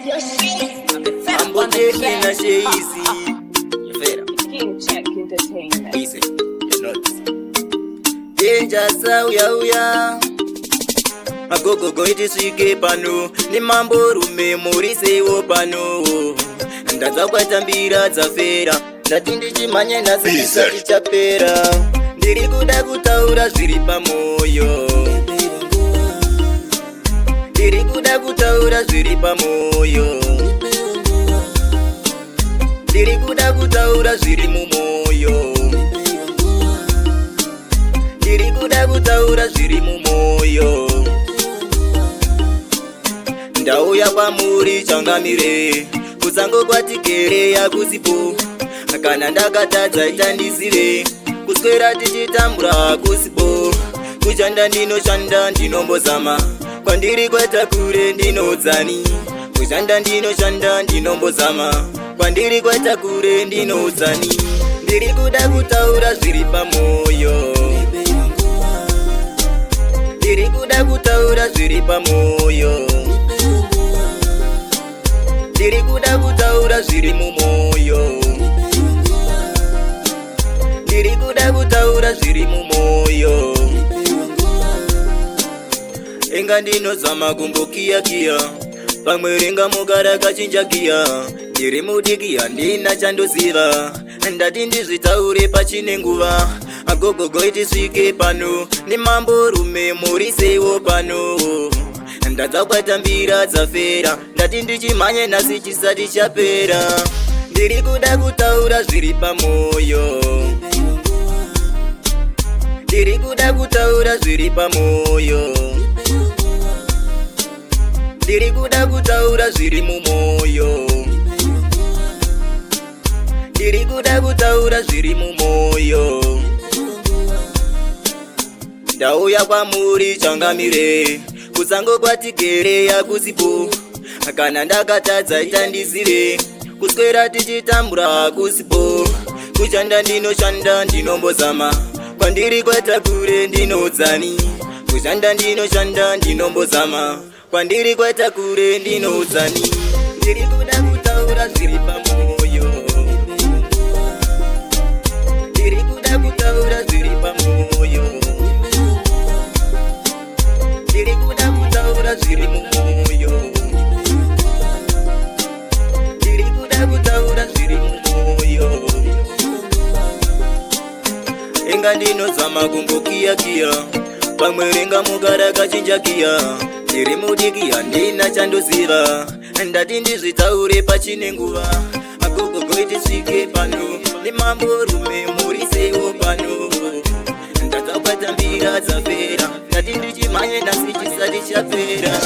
Mambo J na Sheizi. Vera, King Check Entertainment. Easy, notes. Danger sauya uya. Magogogo itisvike pano nemamborume muriseiwo pano. Ndanzwa kwatambira dzafera, ndati ndichimhanye nhasi chisati chapera. Ndiri kuda kutaura zviri pamoyo, ndiri kuda kutaura zviri pamoyo, ndiri kuda kutaura zviri mumwoyo, ndiri kuda kutaura zviri mumwoyo. Ndauya kwamuri changamire, kusango kwatigere yakusipo. Kana ndakatadza itandizive, kuswera tichitambura hakusipo. Kushanda ndinoshanda, ndinombozama, kwandiri kwatakure ndinodzani. Kushanda ndinoshanda, ndinombozama, kwandiri kwatakure ndinodzani. Ndiri kuda kutaura zviri pamoyo, ndiri kuda kutaura zviri pamoyo, ndiri kuda kutaura zviri mumwoyo, ndiri kuda kutaura zviri mumwoyo. Inga ndinozama kumbokiyakiya, pamwe ringa mukara kachinja giya. Ndiri mudiki, handina chandoziva, ndati ndizvitaure pachine nguva. Agogogo itisvike pano nemamborume muriseiwo pano. Ndadza kwatambira dzafera, ndati ndichimhanye nhasi chisati chapera. Ndiri kuda kutaura zviri pamoyo, ndiri kuda kutaura zviri pamoyo, ndiri kuda kutaura zviri mumwoyo, ndiri kuda kutaura zviri mumwoyo. Ndauya kwamuri changamire, kusango kwatigere yakusipo. Kana ndakatadza itandizive, kuswera tichitambura hakusipo. Kushanda ndinoshanda, ndinombozama, kwandiri kwatakure ndinodzani. Kushanda ndinoshanda, ndinombozama, kwandiri kwatakure ndinodzani. Ndiri kuda kutaura zviri pamoyo, ndiri kuda kutaura zviri pamoyo, ndiri kuda kutaura zviri mumwoyo, ndiri kuda kutaura zviri mumwoyo. Inga ndinozama kumbokiyakiya, pamwe ringa mukara kachinja giya. Ndiri mudiki, handina chandoziva, ndati ndizvitaure pachine nguva. Agogogo itisvike pano nemamborume muriseiwo pano. Ndadza kwatambira dzafera, ndati ndichimhanye nhasi chisati chapera.